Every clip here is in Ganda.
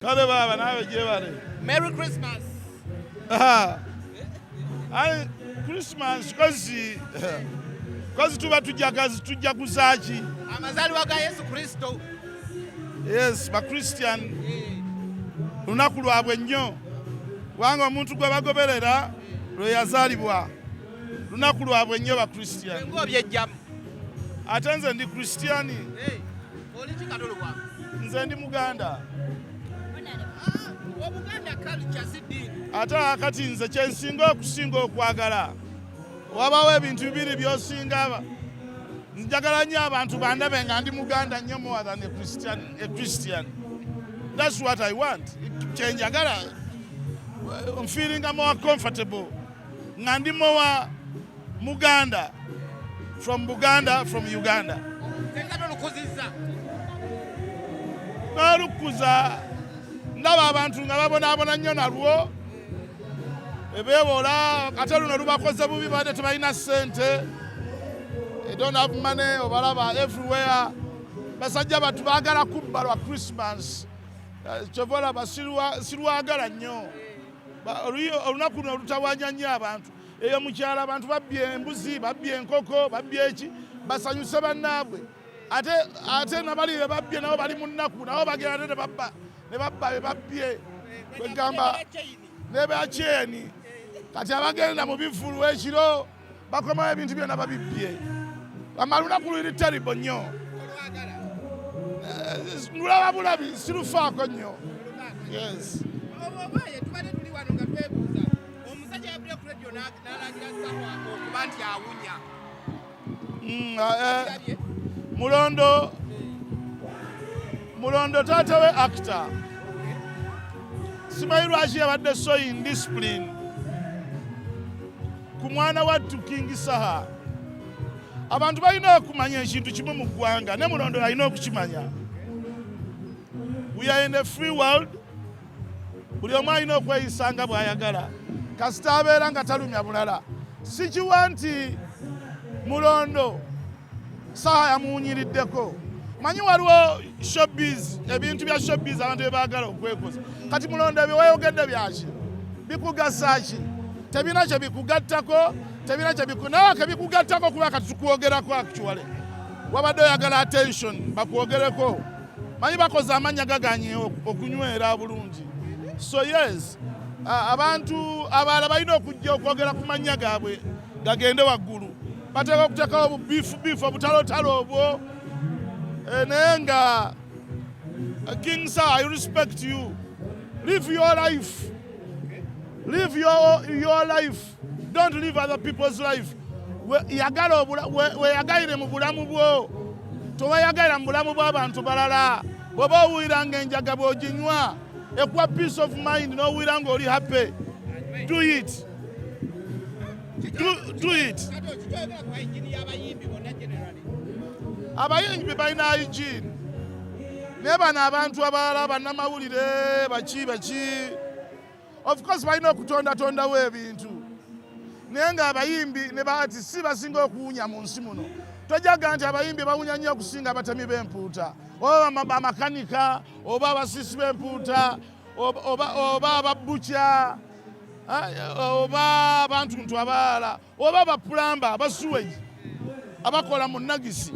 Kale baaba, naawe gyebale. Merry Christmas. Aye, Christmas kozi tuba tujagazi, tujja kuzaaki? Amazaalibwa ga Yesu Kristo. Yes, Bachristian lunaku lwabwe nnyo, kubanga omuntu gwe bagoberera lwe yazaalibwa. Lunaku lwabwe nnyo, Bachristian. Nga obyejjamu. Ate nze ndi Christian. Oli ki, Kato Lubwama? Nze ndi Muganda. Obuganda culture, si ddiini. Ate akati nze kyensinga okusinga okwagala, wabawo ebintu bibiri byosinga. Njagala nnyo abantu bandabe nga ndi Muganda nnyo more than a Christian, a Christian. That's what I want, kyenjagala. I'm feeling more comfortable nga ndi more Muganda, from Buganda, from Uganda. Kato lukuzizza. N'olukuza ndaba abantu nga babonaabona nnyo nalwo, ebeewola. Ate luno lubakoze bubi, badde tebalina ssente. They don't have money. Obalaba everywhere, basajja batu baagala kubba lwa Christmas. Kyova olaba sirwagala nnyo. Olunaku luno lutawanya nnyo abantu eyo mukyalo. Abantu babbye embuzi, babbye enkoko, babbye eki, basanyuse bannaabwe. Ate nabali be babbye nabo bali mu nnaku, nabo bagenda ate ne babba, ne babba be babbye. Kwegamba ne bakyeni kati abagenda mu bivulu ekiro bakomawo, ebintu byonna babibbye. Ama lunaku luli terrible nnyo. Lulaba bulabi, sirufaako nnyo, yes. Obaye tubadde tuli wano nga twebuuza omusajja yavudde ku radio n'alagira Saha okuba nti awunya. Kirabye? Mulondo, Mulondo taata we actor, simanyi lwaki yabadde so indiscipline ku mwana wattu King Saha. Abantu balina okumanya ekintu kimu mu ggwanga, ne Mulondo alina okukimanya: we are in a free world. Buli omu alina okweyisa nga bw'ayagala, kasita abeera nga talumya bulala. Sikiwa nti Mulondo Saha yamuwunyiriddeko. Manyi waliwo showbiz, ebintu bya showbiz abantu bye baagala okwekoza. Kati Mulondo, ebyo wayogedde byaki? Bikugasa ki? Tebina kye bikugattako, tebina kye biku nawe kebikugattako, kuba kati tukwogerako. Actually wabadde oyagala attention, bakwogereko. Manyi bakoze amannya gaganye okunywera bulungi. So yes, abantu abalala balina okujja okwogera ku mannya gaabwe gagende waggulu. Bateeka okuteekawo obubiifu biifu, obutalotalo obwo. Naye nga King Saha, I respect you. Live your life, live your life. Don't live other people's life. Yagala weyagalire mu bulamu bwo, toweyagalira mu bulamu bw'abantu balala. Bw'oba owulira nga enjaga bw'oginywa ekuwa peace of mind, n'owulira ng'oli happy, do it, do it. Kato, kitoyogera ku hygiene y'abayimbi bonna generally? Abayimbi balina hygiene, naye bano abantu abalala, bannamawulire, baki baki, of course balina okutondatondawo ebintu, naye ng'abayimbi ne baati si basinga okuwunya mu nsi muno. Tojaga nti abayimbi bawunya nnyo okusinga abatemi b'empuuta, oba amakanika, oba abasiisi b'empuuta, oba ababukya, oba abantu ntu abalala, oba abapulamba, abasuweji abakola mu nagisi.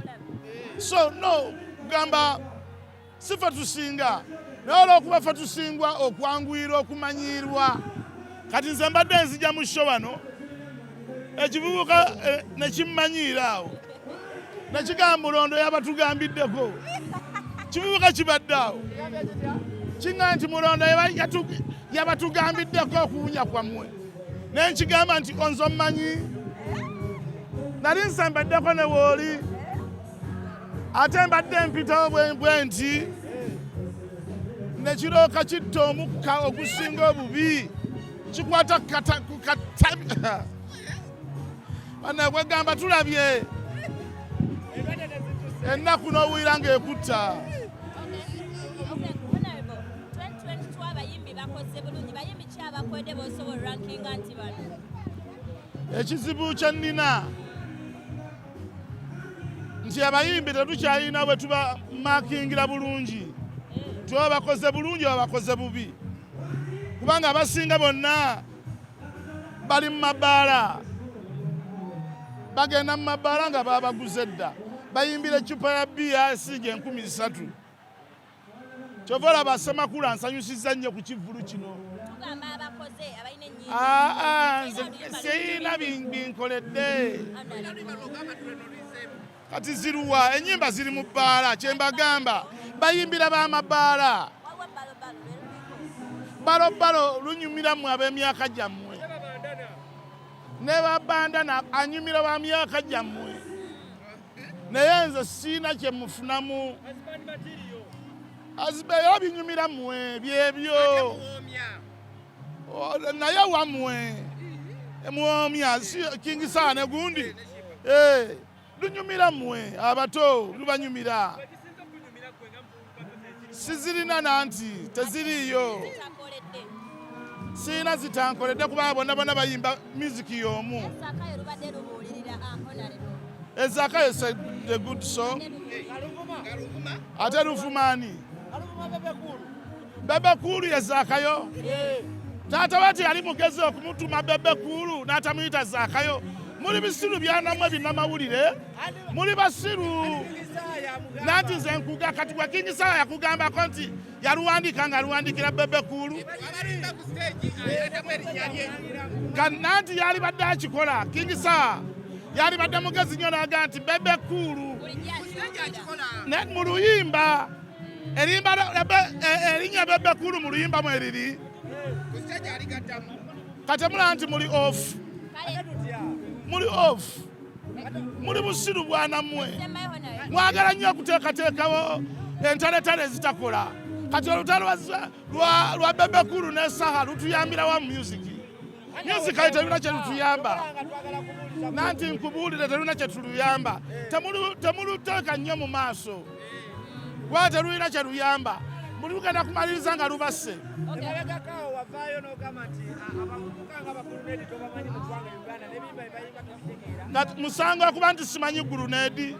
So no, gamba si fe tusinga, naye olwokuba fe tusingwa okwanguyira okumanyiirwa. Kati nze mbadde nzija mu show wano, ekivubuka nekimmanyiira awo, nekigamba Mulondo yabatugambiddeko. Kivubuka kibadde awo kiŋŋa nti Mulondo yabatugambiddeko okuwunya kwammwe, naye nkigamba nti onze ommanyi, nali nsembeddeko ne wooli, ate mbadde mpitawo bwe nti nekirooka kitta omukka ogusinga obubi, kikwata ku katabi. Banakwegamba tulabye ennaku n'owulira ng'ekutta. Honorable, 2022 abayimbi bakoze bulungi. Bayimbi ki abakwedde b'osobola rankinga nti bano? Ekizibu kye nnina nti abayimbi tetukyalina bwe tuba makingira bulungi. Nti oba bakoze bulungi oba bakoze bubi, kubanga abasinga bonna bali mu mabaala, bagenda mu mabaala nga babaguze dda, bayimbira eccupa ya bbiya esinga 3000. Kyova olaba Ssemakula nsanyusizza nnyo ku kivvulu kino. Tugamba abakoze abalina ennyimba. Aa, nze sirina binkoledde. Kati ziruwa ennyimba? Ziri mu bbaala. Kyembagamba, bayimbira b'amabaala. Waliwo balobalo lwe luliko. Balobalo lunyumira mmwe ab'emyaka gyammwe, ne babandana anyumira ba myaka gyammwe, naye nze siina kye mufunamu. Era binyumira mmwe byebyo. Muwoomya. Oh, naye wammwe muwoomya si King Saha ne gundi. Eh, lunyumira mmwe abato, lubanyumira. Sizirina nanti teziriiyo. Zitakoledde. Siina zitankoledde kubanga bonna bonna bayimba music y'omu. Ezakayo lubadde lubuulirira honorable. Ezakayo is a good song. Ate luvumaani Bebe Cool yezaakayo. Taata we teyali mugezi okumutuma Bebe Cool n'atamuyita Zaakayo. Muli bisiru byanamwe binnamawulire, muli basiru. Nanti nze nkuga kati gwe King Saha yakugambako nti yaluwandiika nga aluwandiikira Bebe Cool. Abalimba ku stage aleetamu erinnya lye. Nanti yalibadde akikola, King Saha yalibadde mugezi nnyo n'agaa nti Bebe Cool. Bulijjo Ku stage akiwulira. akikola. Ne mu luyimba erimba erinnya Bebe Cool mu luyimba mweriri. Ku stage aligattamu. Kati mulaba nti muli off. Kale. Muli off, muli busiru bwanammwe. Sembayo, honorable. Mwagala nnyo okuteekateekawo entaletale ezitakola. Kati olutalo lwa Bebe Cool ne Saha lutuyambirawa mu music? Music ayi terulina kye lutuyamba. Nanti nkubuulire, terulina kye tuluyamba. Temuluteeka nnyo mu maaso kuba terulina kye luyamba. Muli lugenda kumaliriza nga lubasse. Emabegakaawo wavaayo n'ogamba nti abavubuka nga bagulunedi tobamanyi mu ggwanga Uganda n'ebiyimba bye bayimba tobitegeera. Nga musango okuba nti simanyi Grenade?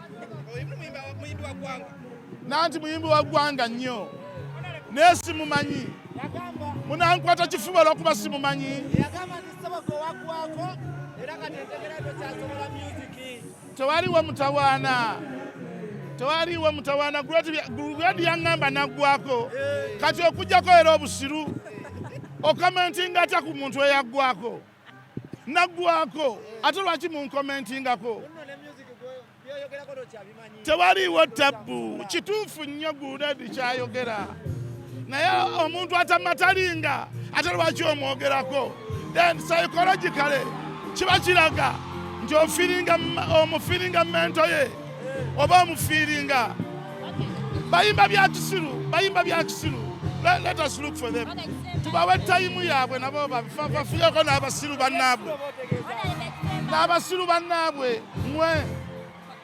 Oyo muyimbi wa ggwanga. Nanti muyimbi wa ggwanga nnyo, naye simumanyi. Yagamba Munankwata kifuba olwokuba simumanyi? Yagamba nti ssebo gwe waggwako era kati entegera tokyasobola music. Tewaliwo mutawaana, tewaliwo mutawaana. Grenade yaŋŋamba naggwako. Kati okugjako era obusiru, ocommentinga atya ku muntu eyaggwako? Naggwako, ate lwaki muncommentingako? Nno ne music byoyogerako tokyabimanyi. Tewaliwo tabbu. Kituufu nnyo Grenade kyayogera, naye omuntu atamatalinga, ate lwaki omwogerako? Then psychologically kiba kiraga nti ofeelinga, omufeelinga mental ye oba omufeelinga. Bayimba bya kisiru, bayimba bya kisiru. Let us look for them. Okay, kisembayo. Tubawe time yaabwe nabo bafiireko n'abasiru bannaabwe. Oba otegeeza Honorable, kisembayo. N'abasiru bannaabwe. Mwe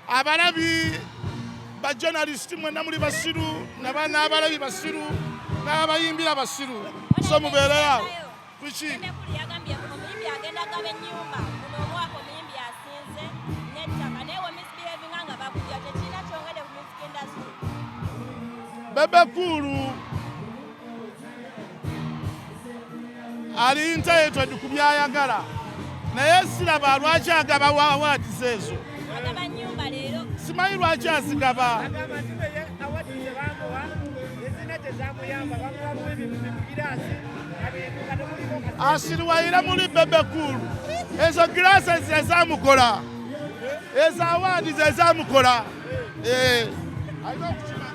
abalabi, bajournalist, mwenna muli basiru, n'abalabi basiru, n'abayimbira basiru, so mubeereyo kuki. Bebe Cool yagambye omuyimbi agenda gaba ennyumba guno omwaka, omuyimbi asinze n'ettaka, naye we misbehavinga nga bakujja, tekirina kyongedde ku music industry. Bebe Cool ali entitled ku byayagala, naye siraba lwaki agaba awards ezo. Agaba nnyumba leero. Simanyi lwaki azigaba. Agamba nti naye awards zebamuwa ezina tezamuyamba, bamuwa bubi bigiraasi nga temuliko kasente. Asiriwayira muli Bebe Cool. Ezo glasses ezamukola, ezo awards ezamukola. Eh, alina okukimanya.